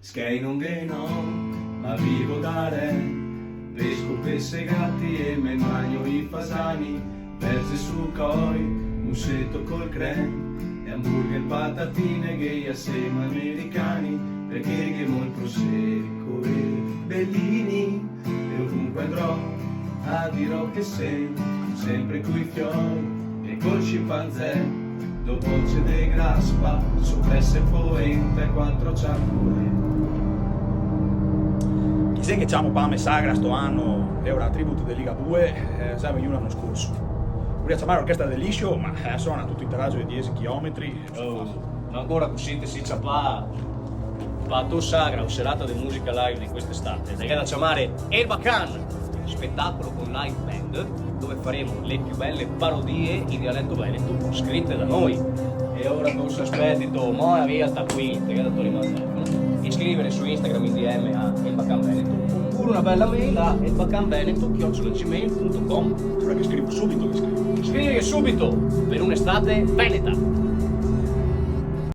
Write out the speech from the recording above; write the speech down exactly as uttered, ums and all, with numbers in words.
Schei no ghe n'ò, ma vivo da re. Pesco pese, gati e me magno i fasani. Verze su coi, museto col crem, e hamburger, patatine, ghe i asemo americani, parché ghemo el prosecco e Bellini, e ovunque andrò a dirò che semo sempre coi fioi e col scimpanzè, do boce de graspa, su pese polenta e quatro ciambule. Chi xe che ciamo pame sagra sto ano? Xe ora tribut de Ligabue, eh, xe vegnù l'ano scorso. Voria ciamare l'orchestra del Liscio, ma, eh, sona tuto in raggio de diese chilometri. Oh, ma ancora cusì te si ciapà pa to sagra o serata de musica live de quest'estate? Te ghe da ciamare El Bacan, spetacolo con live band, dove faremo le più belle parodie in dialetto veneto scritte da noi. E ora cosa aspeti ti? Mo via ta qui, te ghe da tor el telefono e scrivere su Instagram in D M a El Bacan Veneto, opure una bela mail a elbacanveneto chiocciola gmail punto com. Ora che scrivo subito, che scrivo. Scrivi subito, per un'estate veneta.